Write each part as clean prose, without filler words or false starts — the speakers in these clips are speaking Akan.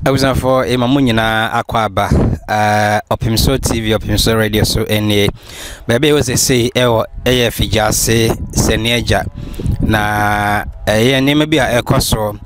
Abusuafoɔ yɛma mo nyinaa akɔ aba uh, Ɔpemso TV, Ɔpemso Radio so nie. Baabi a ɛwɔ sesei ɛwɔ ɛyɛ Figyase Sɛneagya na ɛyɛ nneɛma bi a ɛkɔ so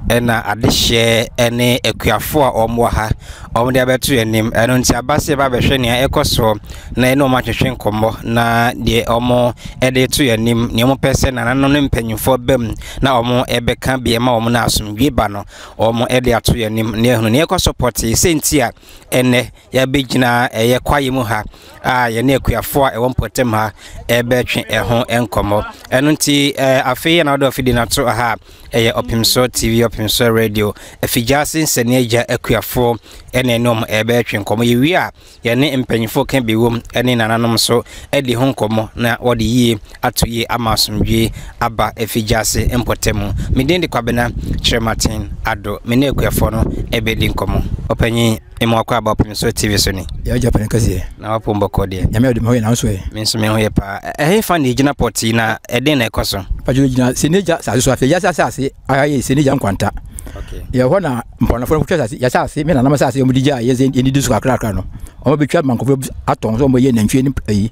ɛna adehyeɛ ɛne akuafoɔ a wɔn wɔ ha wɔn de abɛto yɛn anim. Ɛno nti aba sɛ yɛba abɛhwɛ nea ɛkɔ soɔ na yɛne wɔn atwetwe nkɔmmɔ na deɛ wɔn ɛde to yɛn anim, nea wɔn pɛ sɛ nananom ne mpanyinfoɔ ba mu na wɔn ɛbɛka bi ɛma wɔn na asomdwie ba no. wɔde ato yɛn anim na yɛahunu nea ɛkɔ so pɔtee sɛ nti a ɛnnɛ yɛabɛgyina ɛyɛ kwaeɛ mu ha a yɛne akuafoɔ a ɛwɔ mpɔtam ha ɛrebɛtwe ɛho nkɔmmɔ. Ɛno nti afei yɛn na wɔde afidie no ato ha a ɛyɛ Ɔpemsoɔ TV, Ɔpemsoɔ Radio, Afigyaase Nsɛnniagya akuafoɔ ɛna ɛne wɔn ɛrebɛtwe nkɔmmɔ. Yɛwie a Yɛne mpanyimfo ka bi wom ne nananom nso adi ho nkɔmmɔ na wɔde yie ato yie ama asomdwoe aba afi gyaase mpɔtam. Me din de Kwabena Kyerematen Addo. Me ne akuafoɔ no bɛdi nkɔmmɔ. Ɔpanyin, mema wakɔ aba Ɔpem So TV so ni. Yɛ agya panin kɛseɛ. Na wapom bɔkɔɔ deɛ. Nyame adom, me ho yɛ nanso ɛ. Me nso me ho yɛ paa. Ɛhefa na yɛgyina pɔtee na ɛden na ɛkɔ so? Mpakyɛ yɛgyina Senegya asase so afei yɛasase ase aha yɛ Senegya nkwanta. Okay. Yɛwɔ hɔ na Mpɔnafo no kɔtwa asase, yɛasase ase, me nananom asase a wɔde gyaa yɛn sɛ yɛnnidi so kakrakra no, wɔbɛtwa ma nkurɔfoɔ atɔn sɛ wɔbɛyɛ nantwie ne ayi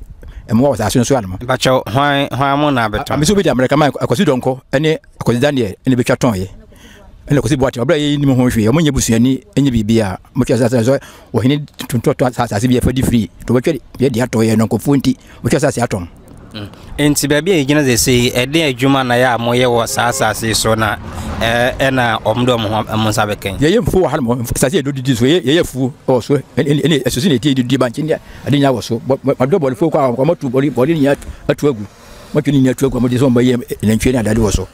mmoa wɔ asase no so anom. Mpakyɛw, hwan hwan mo na abɛtɔn? Ame sɛ obi de amrɛka ma Akwasi Dɔnkɔ ne Akwasi Daniel ne bɛtwa tɔn yɛ. Ɛna Akwasi Boateng, ɔbrɛ yɛ nim ho hwee, wɔn nyɛ busuani, nyɛ biribiara. Wɔtwa asase sɛ ɔhene tontɔtɔ asase bi yɛfa di firi, to wɔtwa yɛ de atɔ yɛ nɔnkɔfoɔ nti, wɔtwa asase atɔn. Enti baabi a yɛgyina seesei yi, ɛdeɛn adwuma na ɛyɛ a moyɛ wɔ saa asase yi so na ɛna wɔn de wɔn ho wɔn nsa bɛka yi? Yɛyɛ mfuo wɔ hanom, asase yɛ didi so, yɛyɛ afuo wɔ so, ɛne ɛsoso na ɛti didi bankye ne ade nyinaa wɔ so. Wɔdɔ bɔdefoɔ kɔ a wɔatu bɔde bɔde nyinaa atu agu, wɔatu ne nyinaa atu agu, wɔde sɛ wɔbɛyɛ nantwie ne adade wɔ so.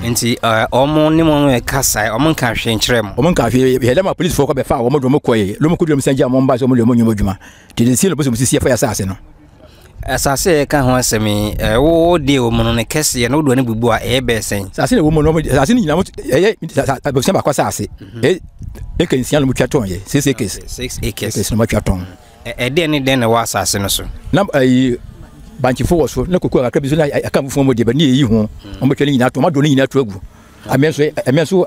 Nti wɔn ne mo kasa, wɔn nka hwee nkyerɛ mo? Wɔn nka hwee, yɛ dɛ ma polisifoɔ kɔ bɛfa wɔn de wɔn kɔɛ, de wɔn kɔ dwom sɛ gya wɔn ba sɛ wɔn de wɔn nyɛ adwuma. Nti de si na wɔsɛ wɔn sisi ɛfa yɛ asase no. Asase a yɛka ho asɛm yi, wo deɛ wɔ mu no, ne kɛseɛ no, wode w'ani bubu a, ɛyɛ bɛyɛ sɛn? Asase na ɛwɔ mu no, asase no nyinaa ɛyɛ abusua baako asase. Eka nsia na wɔtwa tɔn yɛ, six acres. Six acres. Acres na wɔtwa tɔn. Ɛdeɛn ne dɛn na ɛwɔ asase no so? Na ayi bankyefo wɔ so, na koko kakra bi so na aka fufuo mu deɛ, bɛ ne yɛyi ho. Wɔbɛtwa ne nyinaa tɔn, wɔadɔ ne nyinaa to agu. Amɛ nso, ɛmɛ nso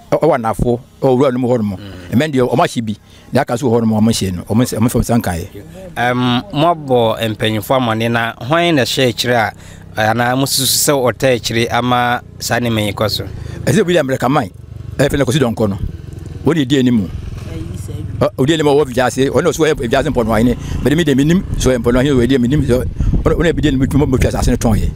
ɛwɔ anafoɔ ɛwɔ wura no mu hɔ nom. Ɛmɛ deɛ wɔn ahye bi. Deɛ aka nso wɔ hɔ nom a wɔn nhyɛ no, wɔn wɔn fam san kaeɛ. Um, moabɔ mpanyinfoɔ amaneɛ na hwan na ɛhyɛ akyire a anaa mosusu sɛ ɔta akyire ama saa nneɛma yi kɔ so? Ɛsɛ obi de amrɛka man ɛfɛ na kɔsi dɔnkɔ no wɔn na ɛdi anim ɔdi anim ɔwɔ wiase ɔno na ɔso ɔyɛ wiase mpɔnoahene bɛde mi deɛ menim so ɔyɛ mpɔnoahene ɔyɛ deɛ menim sɛ ɔno na ɛbi deɛ metum mɔtwa asase no tɔn yɛ.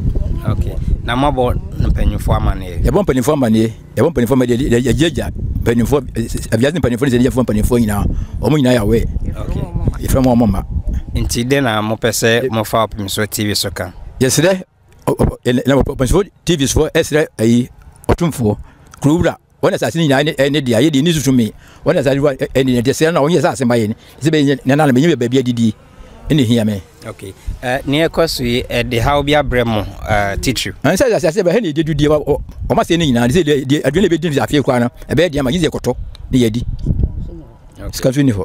Okay. Na moabɔ mpanyinfoɔ amaneɛ? Yɛbɔ mpanyinfoɔ amaneɛ. Yɛwɔ mpanimfoɔ ma deɛ yɛgyagya mpanimfoɔ awiase mpanimfoɔ ne sɛniyɛfoɔ mpanimfoɔ nyinaa wɔn nyinaa yɛ awɛ yɛfrɛ wɔn wɔn mma. Nti dɛn na mopɛ sɛ mofa Ɔpemsoɔ TV so ka? Yɛsrɛ Ɔpemsoɔ TV soɔ ɛsrɛ ayi ɔtumfoɔ kurowura wɔn asase no nyinaa ɛne deɛ yɛ deɛ ne susu mi wɔn asase ɛne deɛ sɛ na wɔn yɛ sɛ asɛm ayɛ ne sɛ bɛyɛ nana na bɛnyɛ baabi adidie. ɛna ehia me. Okay. Uh, nea ɛkɔ so yi, ɛde haw bi abrɛ mo uh, titiriw. Ɛnsɛ sɛ asase bɛhɛ na ɛdi die wɔn asɛ ne nyinaa sɛ deɛ aduane bɛdi no afei koraa no ɛbɛyɛ deɛ ama gye sɛ ɛkɔtɔ ne yɛdi. Sika nso nni hɔ.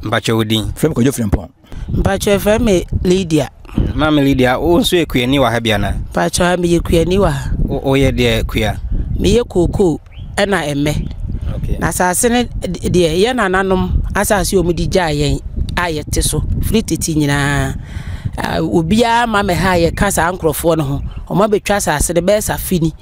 Mpakyɛ wo din? Frɛ me Kwadwo Frimpong. Mpakyɛ frɛ me Lydia. Maame Lydia, wo nso yɛ kuani wɔ ha bi anaa? Mpakyɛ ha meyɛ kuani wɔ ha. Woyɛ deɛ kua? Meyɛ kookoo. ɛna ɛmmɛ. Na asase no deɛ, yɛn nananom asase a wɔde gyaa yɛn a yɛte so firi tete nyinaa, obiara ma mɛha a yɛka saa nkurɔfoɔ no ho. Wɔabɛtwa asase no bɛyɛ sɛ afe ni.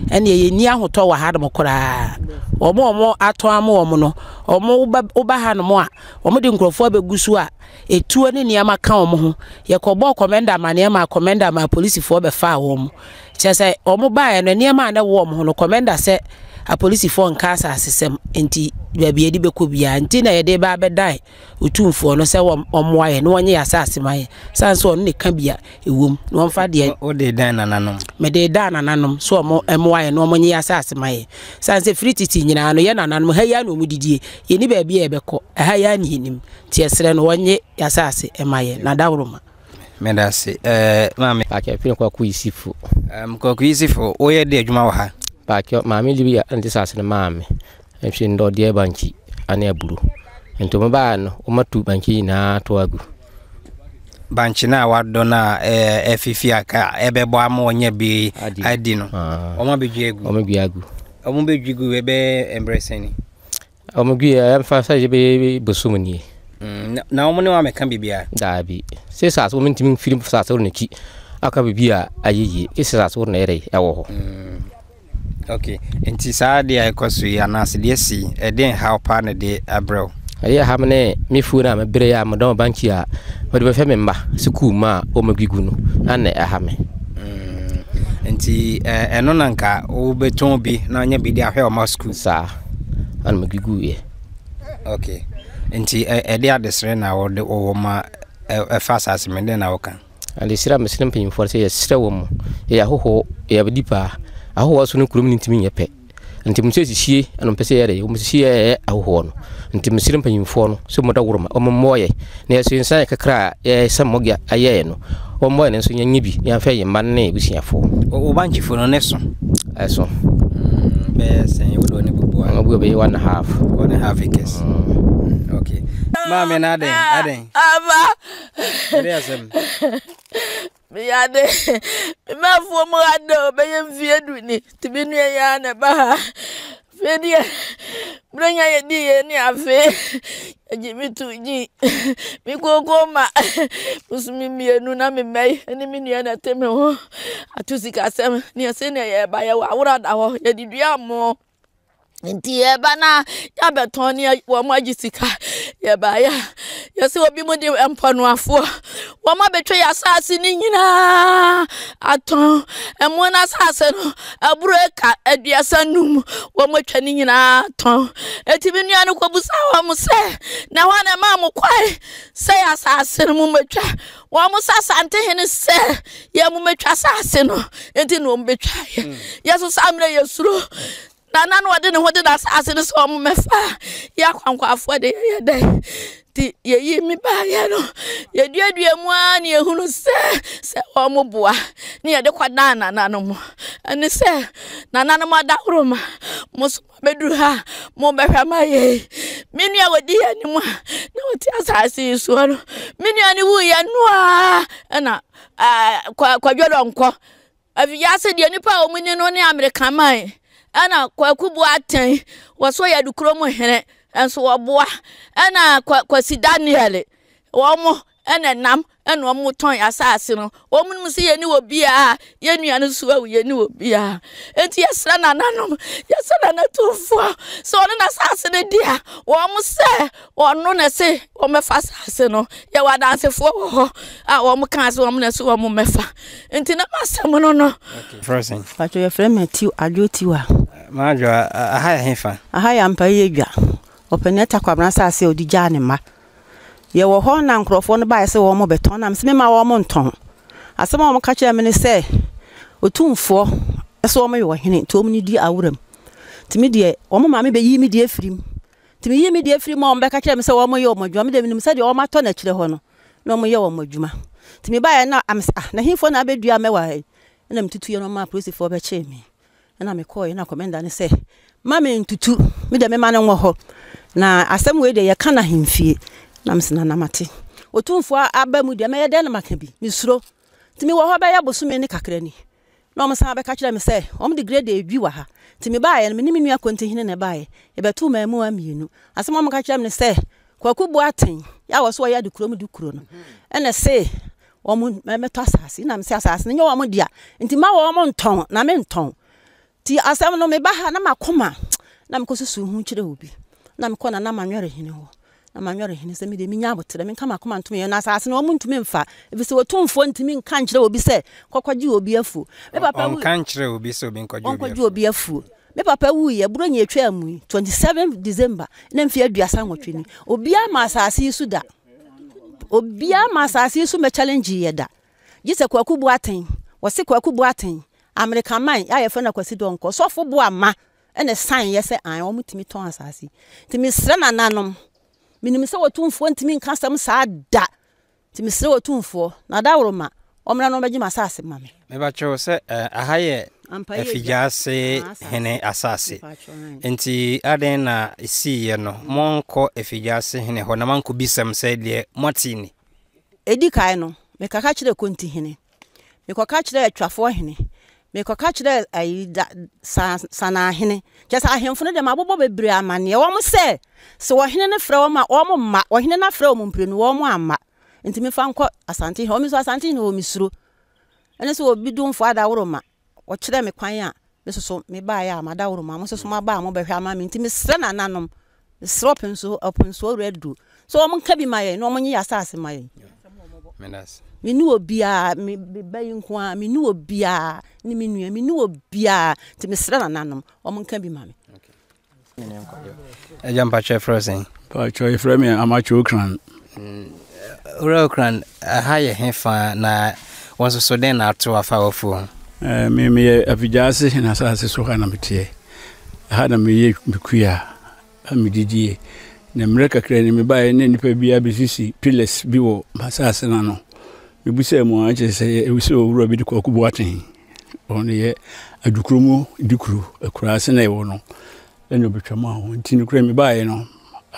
Ɛnneɛ yɛnni ahotɔ wɔ hanom koraa. Wɔn a wɔatɔn ama wɔn no, wɔba woba hanom a, wɔde nkurɔfoɔ abɛgu so a etuo ne nneɛma ka wɔn ho. Yɛkɔbɔɔ kɔmɛnda amaneɛ maa kɔmɛnda maa polisifoɔ bɛfaa wɔn. Kyerɛ sɛ, wɔbaeɛ no, nneɛma a na ɛwɔ wɔn ho no, kɔmɛnda sɛ apolisifoɔ nka asasesɛm nti baabi yɛde bɛkɔ biara nti na yɛde ba abɛdan otumfoɔ no sɛ wɔmmoa yɛn na wɔnyɛ yɛn asase ma yɛn sane sɛ ɔno ne ka bi a ɛwom na wɔmfa deɛ wode dan nananom mede dan nananom sɛ wɔn mmoa yɛn na wɔnyɛ yɛn asase ma yɛn sane sɛ firi tete nyinaa no yɛ nananom ha yi ara na wɔn didie yɛni baabi a yɛbɛkɔ ɛha yi ara ne yɛnim nti yɛsrɛ no wɔnye yɛn asase ma yɛn na dawuroma Meda ase. Eh, maame. Pakyɛ firi Kwaku Isifu. Um, Kwaku Isifu, woyɛ de adwuma wɔ ha? Pakyɛ, maame de bi a ɛnte saase no maa me. Ɛhwɛ ndɔdeɛ bankyi ane aburo. Nti wɔn baa no, wɔn atu bankyi nyinaa to agu. Bankye no a wadɔ no a ɛfifi a ka ɛbɛbɔ ama wɔnya bi adi no, wɔn abɛdwi agu. Wɔn abɛdwi agu. Wɔn bɛdwi gu ɛbɛyɛ mbrɛ sɛn ni? Wɔn gui a ɛmfa sɛ yɛbɛyɛ bosom nie. Mm, na wɔn ne wɔn amɛka biribiara? Daabi. Sɛ saase wɔn ntumi mfiri saase wɔ n'akyi aka biribi a ayɛ yie. Sɛ saase wɔ na ɛyɛ ɛwɔ hɔ. Mm. Ok, nti saa adeɛ a ɛkɔ so yi anaasɛ deɛ asi yi, ɛdeɛn haw paa na ɛde abrɛ wo? Ɛyɛ ha me ne me fuo no a mebrɛ a medɔn bankye a mede bɛhwɛ me mma sukuu mu a wɔagugu no na ɛha me. Mm, nti ɛno na nka wobɛtɔn bi na anya bi de ahwɛ ɔma sukuu? Saa, ana meguguiɛ. Ok, nti ɛde adesrɛ na wode wowɔ ma ɛfa asase mu, dɛn na woka? Adesrɛ a mesrɛ mpanyimfoɔ no sɛ yɛsrɛ wɔn, yɛyɛ ahɔhoɔ, yɛyɛ nnipa. Ahɔhoɔ so no kurom no ntumi nyɛ pɛ. Nti mo sɛ sisie ɛna mpɛ sɛ yɛyɛ dɛ, wɔn sisie yɛyɛ ahɔhoɔ no. Nti mesrɛ mpanyimfoɔ no sɛ wɔn daworo ma wɔn mmoa yɛ. Na yɛso nsa yɛ kakra a yɛsɛ mmɔgya ayɛɛ no, wɔn mmoa yɛ no nso yɛnyɛ bi na yɛmfa yɛn mma ne abusuafoɔ. Wo bankyefuo no ne so? Ɛso. Bɛyɛ sɛn? Wode w'ani bubu a? Ɔmo bɛyɛ 1.5. 1.5 acres. Okay. Maame na adɛn? Adɛn? Aba. Ɛde asɛm. Meyade. Me afuo mu ha dɛ ɔbɛyɛ mfeɛ du ni. Nti me nua yi ara na ɛba ha. Afei deɛ, berɛ nya yɛdi yɛ ne afe. Agye me to gyi. Me kooko ma bosome mmienu na me mma yi ne me nua na ɛte me ho. Ato sikasɛm. Neɛ sɛnea yɛreba yɛwɔ awora da hɔ. Yɛde dua mmo. Nti yɛba na yɛabɛtɔn ne wɔn agye sika. Yɛbaeɛ a, yɛsɛ obi mu de mpɔnoafoɔ. Wɔn abɛtwa yɛn asase no nyinaa atɔn. Ɛmo no asase no, aburo eka 35, wɔn atwa ne nyinaa atɔn. Eti me nua no kɔbisa wɔn sɛ, na hwan na ɛmaa mo kwan sɛ yɛn asase no mommɛtwa? Wɔn sɛ Asantehene sɛ yɛn mommɛtwa asase no, enti na wɔn bɛtwaeɛ. Yɛn nso saa mmerɛ yɛsuro. Na na na ɔde ne ho de n'asase no sɛ wɔn mmɛfa yɛ akwankwafoɔ de yɛyɛ dɛn. Nti yɛyi me baeɛ no, yɛduadua mu ara na yɛhunu sɛ sɛ wɔn boa ne yɛde kɔdan nananom. Ɛne sɛ nananom adaworoma, mo nso mobɛduru ha a, mobɛhwɛ ma yɛn. Me nua a ɔdi yɛn anim a na ɔte asase yi soɔ no, me nua no wuiɛ no ara ɛna Kwadwo Dɔnkɔ Afiase deɛ nnipa a wɔn ni no ne Amerikaman ɛna Kwaku Boateng wɔso yɛ Adukuro mu hene nso wɔboa ɛna Kwasi Daniel wɔn ɛna nam ɛna wɔn tɔn asaase no wɔn nim sɛ yɛne wɔ biara yɛn nua no nso awu yɛne wɔ biara enti yɛsrɛ nananom yɛsrɛ nana tumfoɔ sɛ ɔne n'asaase no di a wɔn sɛ Ɔno na ɛse wɔmmɛfa asase no. Yɛwɔ adansefoɔ wɔ hɔ a wɔn kaa sɛ wɔn na ɛse wɔn mmɛfa. Nti na m'asɛm no no. Frɛ sɛn? Pacho yɛfrɛ me Tiw Adwo Tiwa. Madwo, aha yɛ hefa? Aha yɛ Ampayi Adwa. Ɔpanin Atta Kwabena asase a ɔde gyaa ne mma. Yɛwɔ hɔ na nkurɔfoɔ no baeɛ sɛ wɔn bɛtɔn na mese memma wɔn ntɔn. Asɛm a wɔka kyerɛɛ me ne sɛ Otumfoɔ sɛ wɔn yɛ ɔhene nti wɔn nidi awuram. Nti me deɛ wɔn maame bɛyii me deɛ firim. Nti meyii me deɛ firii mu a wɔbɛka kyerɛɛ me sɛ wɔyɛ wɔn adwuma. Me deɛ menim sɛ deɛ wɔatɔ no akyire hɔ no na wɔyɛ wɔn adwuma. Nti mebaeɛ na mese ah na hefoɔ na abɛdua mmɛ wɔ ha yi? Ɛna metutuiɛ no maa apolisifoɔ bɛkyee me. Ɛna mekɔeɛ na kɔmɛnda no sɛ ma mentutu, me deɛ mema no nwɔ hɔ. Na asɛm wei deɛ yɛka no ahemfie. Na mese nana mate. Otumfoɔ aba mu deɛ mɛyɛ dɛn na maka bi? Mesuro. Nti mewɔ hɔ bɛyɛ bosome ne kakra ni. Na wɔsan bɛka kyerɛɛ me sɛ wɔde greda redwi wɔ ha. Nti mebaeɛ no, me ne me nua Kontihene na ɛbaeɛ. Yɛbɛtoo mmaamua mmienu. Asɛm a wɔka kyerɛɛ me ne sɛ, Kwaku Boateng a ɔso ɔyɛ ade kurom de kuro no, ɛna ɛse wɔn mmɛtɔ asase. Na mese asase no nyɛ wɔn dea, nti mma wɔn ntɔn na mentɔn. Nti asɛm no meba ha na m'akoma na mekɔsusu ho kyerɛ obi. Na mekɔ Nana Manwɛrehene hɔ. Na manwɛre hene sɛ me deɛ menya aboterɛ, menka m'akoma ntom yɛn, na asase no wɔn ntumi mfa, ɛfiri sɛ Otumfoɔ ntumi nka nkyerɛ obi sɛ, Kɔkɔgye obi afuo. Me papa wui. Ɔnka nkyerɛ obi sɛ obi nkɔgye obi afuo. Ɔnkɔgye obi afuo. Me papa wuiɛ, Buronya atwaa mu yi, 27 December, na mfeɛ 38 ni. Obiara ma asase yi so da. Obiara ma asase yi so mɛ challenge yɛ da. Gye sɛ Kwaku Boateng, wɔse Kwaku Boateng, Amerika man a yɛfrɛ no Akwasi Donkor, Sɔfo Boama, ɛna ɛsan yɛ sɛ ae wɔn tumi tɔn asase yi. Nti mesrɛ nananom, menim sɛ Otumfoɔ ntumi nka asɛm saa da. Nti mesrɛ Otumfoɔ, na daworo ma ɔmmra na ɔmmɛgye m'asase ma me. Mebakyɛw sɛ aha yɛ Afigyaase hene asase. Nti adɛn na esiiɛ no moankɔ Afigyaase hene hɔ na moankɔbisam sɛ deɛ moate ni? Edi kan no, mekaka kyerɛɛ Kontihene. Mekɔka kyerɛɛ Atwafoɔ hene. Mekɔka kyerɛɛ ayi da sa Sanahene. Kyerɛ sɛ ahemfo no deɛ mabobɔ bebree amanneɛ wɔn sɛ, sɛ ɔhene no frɛ wɔn a, wɔn mma. Ɔhene no afrɛ wɔn mprenu, wɔn amma. Nti memfa nkɔ Asantehene hɔ. Me nso Asantehene hɔ mesuro. Ɛne sɛ obi domfoɔ adaworoma, ɔkyerɛ me kwan a, me nso so mebaeɛ a m'adaworoma, mo nso so moaba a mobɛhwɛ ama me. Nti mesrɛ nananom, mesrɛ Ɔpenso, Ɔpensoɔ Wura sɛ wɔn nka bi ma yɛn na wɔn nye yɛn asase ma yɛn. Me ne obiara, me ba yi nko ara, me ne obiara ne me nua, me ne obiara. Nti mesrɛ nananom, wɔn nka bi ma me. Agya mpakyɛ frɛ sɛn? Mpakyɛ yɛfrɛ me Amakye Okran. Owura Okran, ha yɛ he fa na wɔn nso so dɛn na ato afa w'afuo ho? Me meyɛ Afigyaase na asase so ha na meteɛ. Ha na meyɛ me kua. a mididie. Na mmerɛ kakra ni mebaeɛ na nnipa bi abɛsisi pillars bi wɔ m'asase no ano. Mebisaa mu a kyerɛ sɛ ɛwɔ sɛ owura bi de Kwaku Boateng, ɔno yɛ adukuro mu dikuro, akuraase na ɛwɔ no, ɛna ɔbɛtwa mu a nti nokorɛ mebaeɛ no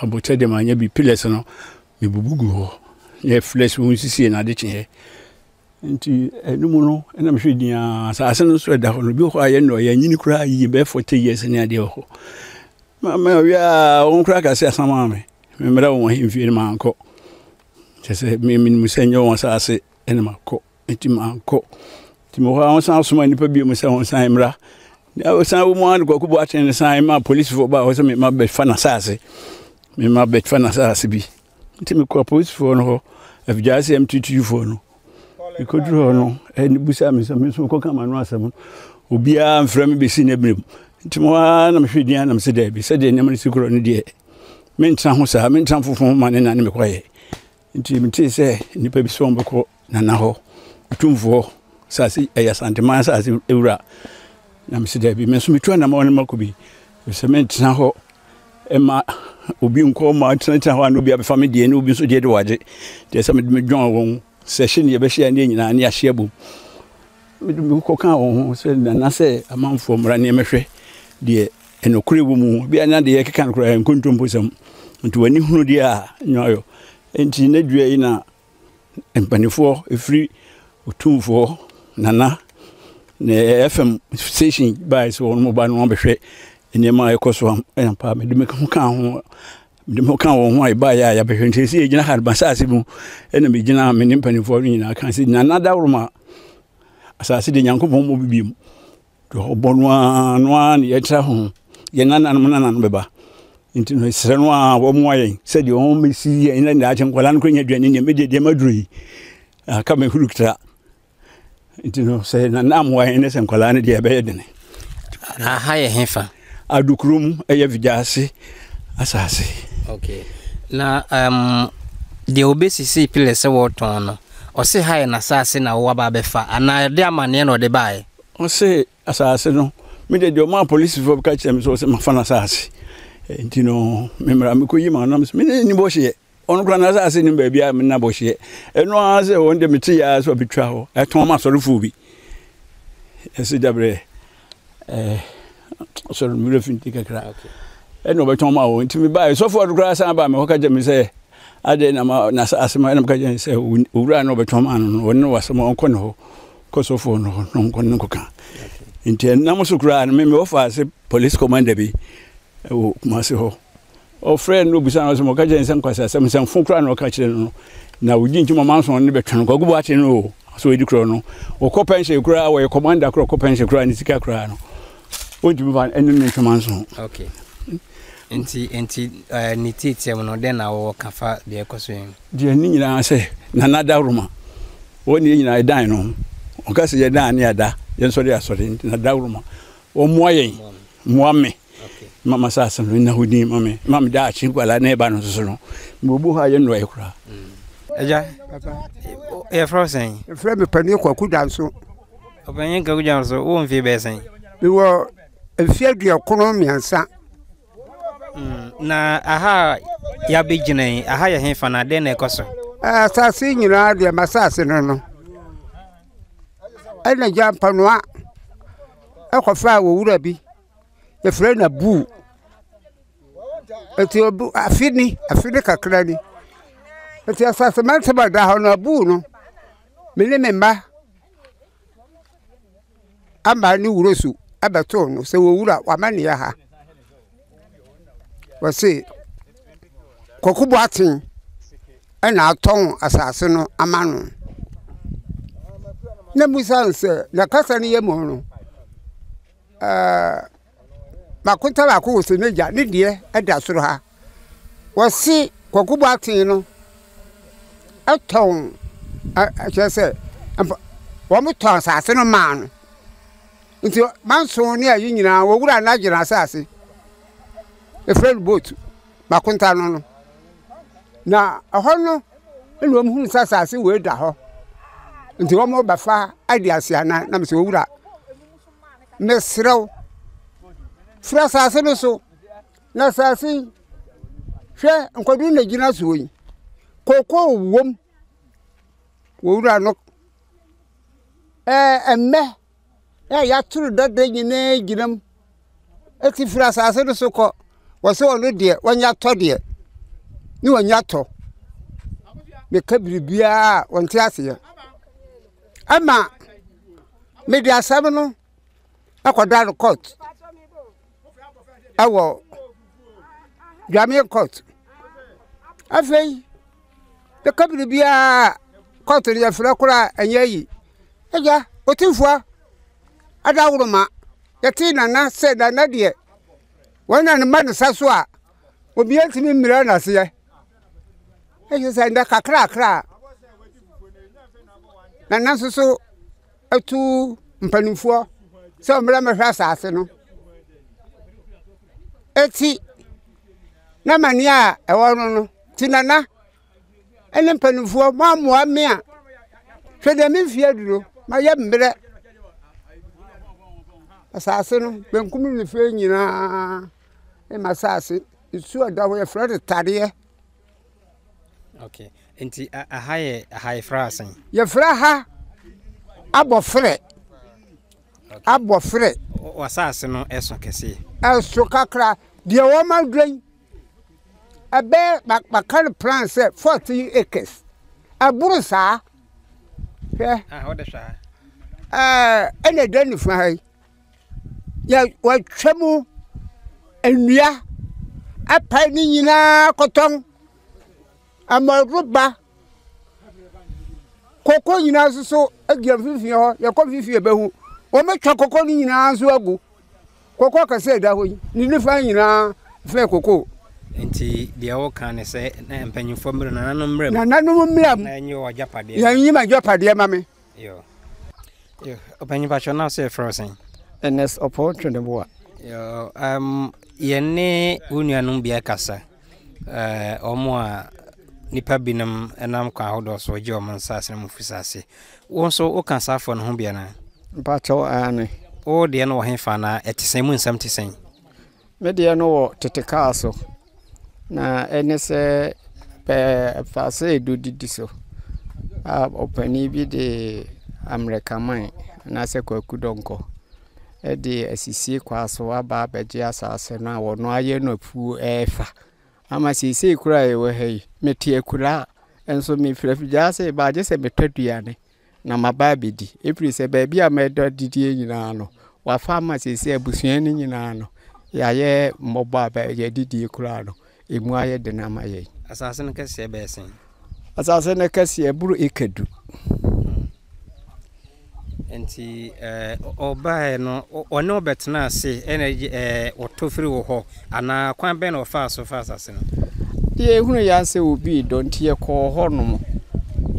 abotɛ deɛ manyɛ bi pillars no mebubu gu hɔ na pillars wɔn sisie na ade kyeeɛ. Nti ɛno mu no ɛna mehwɛ din ara asase no nso ɛda hɔ no bi wɔ hɔ a yɛn nnɔ yɛnyini koraa yie bɛyɛ 40 years ne adeɛ wɔ hɔ. Ma ɔwie a wɔn koraa ka sɛ asam me memmrɛ wɔn ahemfie no mankɔ. Kyerɛ sɛ menim sɛ nyɛ wɔn asase ɛna makɔ nti mankɔ. Nti mewɔ hɔ a wɔsan soma nnipa bio mu sɛ wɔn san mmra. Na wɔsan wɔ mu ara de Kwaku Boateng no san ma polisifoɔ baa hɔ sɛ mema bɛfa n'asase mema bɛfa n'asase bi. Nti mekɔ apolisifoɔ no hɔ, afigyaase MTTU foɔ no. Mekɔduru hɔ no, ɛne busa me sɛ me nso mekɔka m'ano asɛm no. Obiara mfrɛ me bɛsi ne berɛ mu. Nti mo ara na mehwɛ din na mesɛ daabi, sɛdeɛ nneɛma no si korɔ no deɛ, mentena ho saa, mentena fofo ho ma ne na ne mekɔyɛ. Nti metee sɛ nnipa bi sɛ wɔbɛkɔ Nana hɔ, Otumfoɔ asase, ɛyɛ Asanteman asase wura. Na mese daabi, me nso metu anamɔ no makɔ bi, sɛ mentena hɔ ma obi nkɔ ma tenatena hɔ a na obi abɛfa me deɛ na obi nso deɛ de wagye. Deɛ sɛ mede medwɔn wɔn sɛ hye ne yɛbɛhyia ne nyinaa ne yɛahye abom. Mede mekɔkaa wɔn ho sɛ nana sɛ amanfoɔ mmra ne yɛmɛhwɛ deɛ ɛnokorɛ wɔ mu. Bia na deɛ yɛkeka no koraa nkontomposɛm. Nti w'ani hunu deɛ a nyɛ ɔyɔ. Nti na dua yi na Mpanimfoɔ ɛfiri Otumfoɔ Nana ne FM station baeɛ sɛ wɔn ba no wɔbɛhwɛ nneɛma a ɛkɔ so ampa mede me ho kaa ho mede me ho kaa wɔn ho a ɛbaeɛ a yɛabɛhwɛ nti sɛ yɛgyina ha asase mu ɛna megyina me ne mpanimfoɔ no nyinaa ka sɛ Nana Dawuruma asase de Nyankopɔn mmɔ bi mu Deɛ ɔbɔ no ara no ara na yɛtra ho. Yɛn nananom nananom bɛba. Nti no ɛsrɛ no ara wɔmmoa yɛn sɛdeɛ wɔn bɛsi yɛn na daakye nkwadaa no kora nya aduane nneɛma deɛ deɛ maduro yi aka me huru tra. Nti no sɛ nana mmoa yɛn ne sɛ nkwadaa no deɛ ɛbɛyɛ dene. Aha yɛ hefa? Adukurom ɛyɛ Vigyaase asase. Okay. Na um, deɛ obesisi pillars sɛ wɔretɔn no, ɔse ha yɛ n'asase na wɔaba abɛfa anaa ɛde amanneɛ na ɔde baeɛ? Ɔse asase no, me deɛ deɛ ɔmaa polisifoɔ ka kyerɛ me sɛ ɔsɛ mafa n'asase nti no memmra mekɔyi ma nam sɛ mene ni bɔhyeɛ ɔno koraa n'asase nim baabi a mena bɔhyeɛ ɛno ara sɛ wɔn deɛ mete yɛ ara sɛ ɔbɛtwa hɔ ɛtɔn ma asɔrefoɔ bi ɛsɛ dabrɛ ɛɛ sɔrɔ mi werɛ fi nti kakra ɛna ɔbɛtɔn ma wɔn nti mebaeɛ sɔfoɔ no koraa san baa me hɔ ka kyerɛ me sɛ adɛn na ma n'asase ma ɛna meka kyerɛ sɛ owura na ɔbɛtɔn ma no no ɔne wasɛm ɔnkɔ ne hɔ kɔ sɔfoɔ no hɔ na ɔnkɔ ne nkɔka nti ɛnam so koraa no me wɔfa ase police commander bi wɔ Kumase hɔ ɔfrɛ no obisa no sɛ ɔka kyerɛ no sɛ nkwasi asɛm nsɛmfo koraa na ɔka kyerɛ no no na ogyi nti mama nso ne bɛtwe no kwagu boakye no o so ɔdi korɔ no ɔkɔ pɛnhyɛ koraa wɔyɛ commander koraa ɔkɔ pɛnhyɛ koraa ne sika koraa no ɔntumi fa ɛne ne ntwema nso okay nti nti uh, ne tiatia mu no dɛn na wɔwɔ ka fa deɛ ɛkɔ so yi deɛ ne nyinaa sɛ nana dawuruma wɔn ne nyinaa ɛdan no ɔka sɛ yɛdan ne ada yɛn sɔre asɔre nti na dawuruma wɔmmoa yɛn mmoa me ma m'asase no nna hɔ din ma me ma me daakye nkwadaa na ɛba no nso so no mewɔ bu hɔ a yɛnnɔɛ koraa. Agya, yɛfrɛ wo sɛn? Yɛfrɛ me Panin Kwaku Danso. Ɔpanyin Kwaku Danso, wowɔ mfie bɛyɛ sɛn? Mewɔ mfie 93. Mm, na aha a yɛabɛgyina yi, aha yɛ hefa na dɛn na ɛkɔ so? Asase nyinaa deɛ m'asase no no. Ɛna gya mpanoa ɛkɔfaa owura bi. Yɛfrɛ no Abu. Nti obu afe ni, afe ne kakra ni. Nti asase mantam a ɛda hɔ no, Abu no, me ne me mma. ama ne wuro so abɛtoo no sɛ owura w'amanneɛ ha. Wɔse Kwaku Boateng na atɔn asase no ama no. Na mmusa no sɛ na kasa no yɛ mu no ɛɛ baako ta baako wɔ sɛ n'agya ne deɛ da soro ha. Wɔse Kwaku Boateng no tɔn ɛ kyerɛ sɛ mpa wɔtɔn asase no maa no. Nti manso ne ayi nyinaa wɔwura no agye n'asase. Efrɛ no boat Makonta no no. Na ɛhɔ no na wɔhunu sɛ asase wei da hɔ. Nti wɔbɛfa adi ase anan na mesɛ owura mesrɛ wo firi asase no so. Na asase yi, hwɛ nkɔdu na gyina soɔ yi, kookoo wom, wɔ wura no, ɛɛ mmɛ a yɛatoro dada nyinaa gyina mu. Eti firi asase no so kɔ. Wɔsɛ ɔno deɛ wɔnya tɔ deɛ, ne wɔnya tɔ. Meka biribiara a wɔnte aseɛ. Ɛma mede asɛm no akɔda no court ɛwɔ Dwame court. Afei bɛka biribiara court no yɛfrɛ koraa ɛnyɛ yi. Agya Otumfoɔ Adaworoma yɛtee Nana sɛ Nana deɛ wɔn na ne mma ne sa so a obiara ntumi mmira n'aseɛ. Ɛhyɛ sɛ ndɛ kakrakra Nana nso so atu mpanimfoɔ sɛ wɔmmra mmɛhwɛ asase no. Eti na amaneɛ a ɛwɔ no no, nti Nana ne mpanimfoɔ moammoa me a, hwɛ deɛ me mfeɛ aduro, mayɛ mmerɛ. Asase no, benkum ne nifa nyinaa ne m'asase. Nsuo a ɛda hɔ yɛfrɛ no tadeɛ. Okay. Nti aha yɛ aha yɛfrɛ ha sɛn? Yɛfrɛ ha abɔferɛ. Okay. Abɔferɛ. W'asaase no ɛso kɛse. Ɛso kakra. Deɛ wɔn adwa yi ɛbɛyɛ baka no plan sɛ 14 acres. Ɛboro saa. Hwɛ. Ah, wɔde hwɛ ha. Ɛɛ ɛna ɛda nifa ha yi. Yɛ wɔatwa mu nnua apae ne nyinaa kɔtɔn ama reba. Koko nyinaa nso so gyina mfimfini hɔ. Yɛkɔ mfimfini yɛbɛhu. Wɔatwa koko no nyinaa nso agu. Koko akɛse a ɛda hɔ yi, ne nifa nyinaa fɛ koko. Nti deɛ woka ne sɛ na mpanyinfoɔ mmerɛ nananom mmerɛ mu. Nananom mmerɛ mu. Na ɛnyɛ wɔ agyapadeɛ. Yɛnyi m'agyapadeɛ ma me. Yo. Yo, ɔpanyin patrɔ na ɔsɛ yɛfrɛ wo sɛn? Ernest Ɔpɔn Tweneboa. Yo, um, yɛne wo nuanom bi akasa. Uh, wɔn a nipa binom nam kwan ahodoɔ so gye wɔn nsaase na wɔn fi saase. Wo nso woka saa afɔ no ho bi anaa? Mpakyɛw aane. Wo deɛ no wɔ he fa na ɛte sɛn mu nsɛm te sɛn? Me deɛ no wɔ tete kaa so, na ɛne sɛ pɛɛ fa sɛ edu didi so a ɔpanin bi de amrɛkaman anaasɛ kwaku dɔnkɔ de asisie kwaa so aba abɛgye asase no a wɔn ayɛ no afuo ɛrefa. Ama seesei koraa a yɛwɔ ha yi, mete akuraa nso mefiri afigya ase reba a gye sɛ metɔ aduane. na maba abɛdi, ɛfiri sɛ baabi a mɛdɔ adidie nyinaa no, wafa ama seesei abusua no nyinaa no, yɛayɛ mmɔbɔ a yɛadidie koraa no, ɛmu ayɛ den ama yɛn. Asase no kɛseɛ bɛyɛ sɛn? Asase no kɛseɛ boro eka du. Nti ɔbaeɛ no, ɔne wo bɛtenaa ase ɛna ɔtɔ firi wo hɔ anaa kwan bɛn na ɔfaa so faa asase no? Deɛ yɛhunu yɛ ara sɛ obi redɔ nti yɛkɔɔ hɔnom.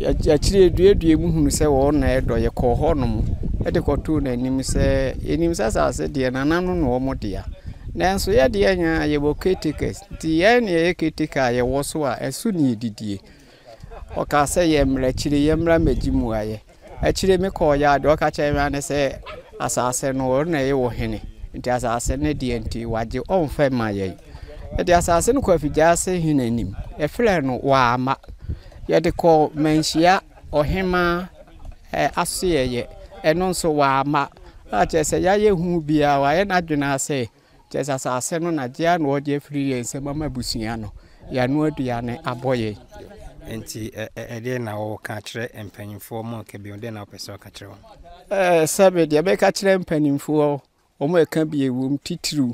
Akyire yɛduaduaa mu hunu sɛ wɔn na ɛredɔ. Yɛkɔɔ hɔnom de kɔtoo n'anim sɛ yɛnim sɛ asase deɛ nananom na wɔn dea. Nanso yɛ deɛ nyɛ a yɛwɔ caretakers nti yɛn na yɛyɛ caretaker a yɛwɔ so a ɛso ne yɛdidie. Ɔkaa sɛ yɛmmra akyire yɛmmra mmɛgye mmuaeɛ. Akyire me kɔɔ yɛ a deɛ ɔka kyerɛ me ara ne sɛ asase no ɔno na ɛyɛ ɔhene nti asase no deɛ nti wagye ɔmfa mma yɛn. Yɛde asase no kɔɔ Afigyaase hene anim yɛfrɛɛ no wamma. Yɛde kɔɔ Manhyia ɔhemaa asoɛeɛ ɛno nso wamma. A kyerɛ sɛ yɛayɛ hu biara wayɛ n'adwene ara sɛ Kyerɛ sɛ asase no na gye ara na ɔregye afiri yɛn nsam ama abusua no. Yɛano aduane abɔ yɛn. Nti ɛdeɛn na wɔka kyerɛ mpanyinfoɔ mo nka bio deɛn na wopɛ sɛ ɔka kyerɛ wɔn? Ɛɛ sɛbe deɛ bɛka kyerɛ mpanimfoɔ wɔn a ɛka bi ɛwom titiriw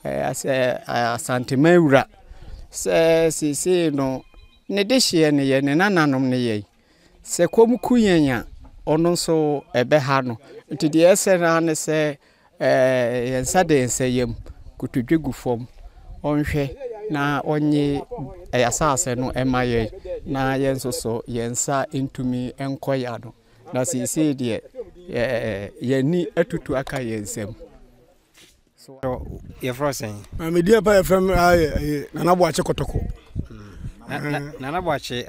ɛɛ sɛ Asanteman wura sɛ seesei no ne dehyeɛ ne yɛ ne nananom ne yɛn. Sɛ kɔm ku yɛn a ɔno nso ɛbɛha no. Nti deɛ ɛsɛ no ara ne sɛ Ɛɛ, yɛn nsa da yɛn nsa yam, kotodwe gu fam, ɔnhwɛ na ɔnnye yɛn asase no mma yɛn, na yɛn nso so yɛn nsa ntumi nkɔ yɛn ano. Na seesei deɛ, yɛn ani atutu aka yɛn nsam. So yɛfrɛ wo sɛn? Na me din pa yɛfrɛ me ayɛ Nana Boakye Kɔtɔkɔ. Nana Boakye,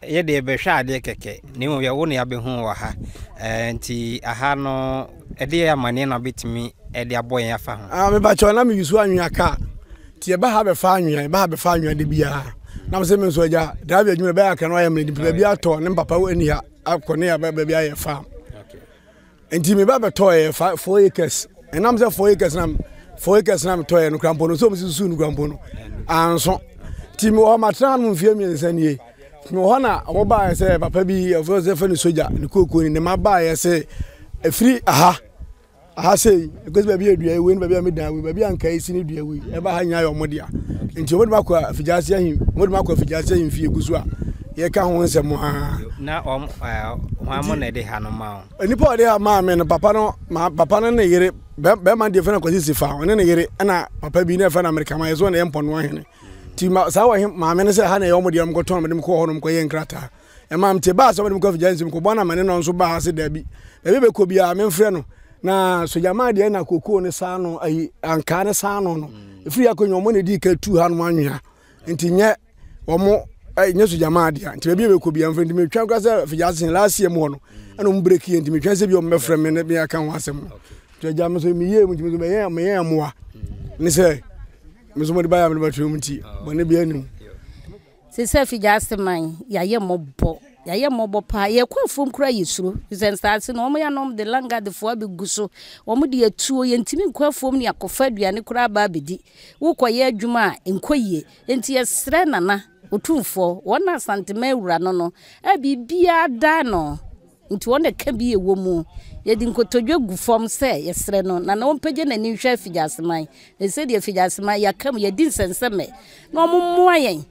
yɛ deɛ bɛhwɛ adeɛ kɛkɛ, na mmom yɛwo ne yɛabɛhu wɔ ha. Nti aha no, ɛdeɛ amanneɛ na wobɛtumi de abɔ yɛn afa ho? Ah, mebakyɛ na meyusu anwea kaa. Nti yɛba ha bɛfa anwea, yɛba ha bɛfa anwea de biara. Na mesɛ me nso agya, driver adwuma bɛyɛ akra na wayɛ mmerɛ nti baabi atɔ ne mpapa ani ha akɔ ne baabi ayɛ farm. Nti me ba bɛtɔɔ yɛ 4 acres. Ɛnam sɛ 4 acres na 4 acres na metɔɔ yɛ no kura mpo no sɛ ɔmo susu no kura mpo no anso. Nti mewɔ hɔ matena hanom mfeɛ mmiɛnsa nie. Mewɔ hɔ na ɔmo baeɛ sɛ papa bi ɔfrɛ sɛ fɛ no sogya ne kookoo ni ne ma baeɛ sɛ ɛfiri aha aha sei ɛkɔsi baabi a dua wei ne baabi a medan wei baabi a nkae si ne dua wei ɛba ha nyinaa yɛ ɔmo dea. Nti ɔmo de me akɔ afigyaase ahi ɔmo de me akɔ afigyaase ahemfie gu so a yɛka ho nsɛm aa. Na wɔn ɛɛ hwan mo na ɛde ha no ma wo? Nipa a ɔde ha maa me no papa no ma papa no ne yere bɛrima deɛ fɛn na Kwasi Sifa ɔne ne yere ɛna papa bi na ɛfɛ na Amerika ma yɛ so na ɛyɛ mpɔnoa hene ti ma saa wɔ he maame no sɛ ha na ɛyɛ ɔmo deɛ ɔmo kɔtɔn ɔmo de mo kɔ hɔ nom kɔyɛ nkrataa ɛmaa me te baa sɛ ɔmo de mo kɔ afigya nsim kɔbɔ na mene no nso baa ha sɛ daabi baabi bɛkɔ biara memfrɛ no na sogyaman deɛ na kokoo ne saa no ayi ankaa ne saa no no ɛfiri akonnwa ɔmo na ɛdii ka tu ha nom anwea nti nyɛ wɔn nyɛ sogyaman adeɛ nti baabi a bɛkɔ biara mfrɛ nti metwɛn koraa sɛ afigya asen last year mu hɔ no ɛna ɔmo breki yɛ nti metwɛn sɛ bi ɔmo bɛfrɛ me ne me aka ho asɛm no nti agya me so meyie mu nti me so meyɛ meyɛ mmoa ne sɛ me so mode bayɛ a mede bɛtwerɛ mu nti bɔne biara nni mu. Sese afigya ase man yɛayɛ mmɔbɔ yɛayɛ mmɔbɔ paa yɛkɔ afuom koraa yɛsuro sɛ nsaase no wɔn yɛ nom de langadefoɔ abɛgu so wɔn de atuo yɛntumi nkɔ afuom ne akɔfa aduane koraa aba abɛdi wokɔyɛ adwuma a nkɔ yie enti yɛsrɛ nana otumfoɔ wɔn na asanteman awura no no a biribiara da no Nti wɔn na ɛka bi a ɛwɔ mu. Yɛde nkotodwe gu fam sɛ yɛsrɛ no na na ɔmpagya n'ani nhwɛ Afigyaseman. Na sɛdeɛ Afigyaseman yɛaka mu, yɛadi nsɛnsɛmmɛ na wɔmmoa yɛn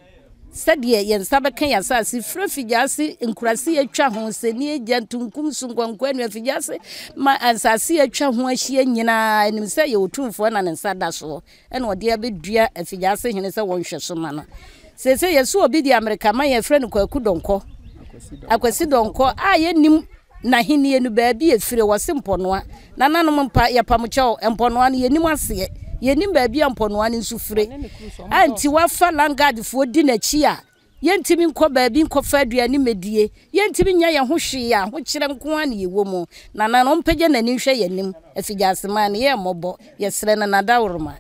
sɛdeɛ yɛn nsa bɛka yɛn asase firi Afigyaase nkurase a atwa ho, Sani Agya, Ntunkum, Sunkoankoa, Nua Afigyaase ma nsase a atwa ho ahyia nyinaa anim sɛ yɛwɔ Otumfoɔ na ne nsa da soɔ. ɛna ɔde abɛdua Afigyaase hene sɛ wɔnhwɛ so ma no. Seesei yɛso obi de Amerika man yɛfrɛ no Kwaku Dɔnkɔ, Akwasi Dɔnkɔ a yɛnnim n'ahennie no baabi ɛfire, wɔse Mpɔnoa. Nananom mpa, yɛpam kyɛw, Mpɔnoa no yɛnnim aseɛ, yɛnnim baabi a Mpɔnoa no nso fire. A nti wafa Landguardfoɔ di n'akyi a Yɛntumi nkɔ baabi nkɔfa aduane mmɛdie. Yɛntumi nyɛ yɛn ho hwee a ahokyerɛ nko ara na yɛwɔ mu. Nana no ɔmpagya n'ani nhwɛ yɛn anim. Afigyaseman no, yɛn mmɔbɔ. Yɛsrɛ no n'adaworoma.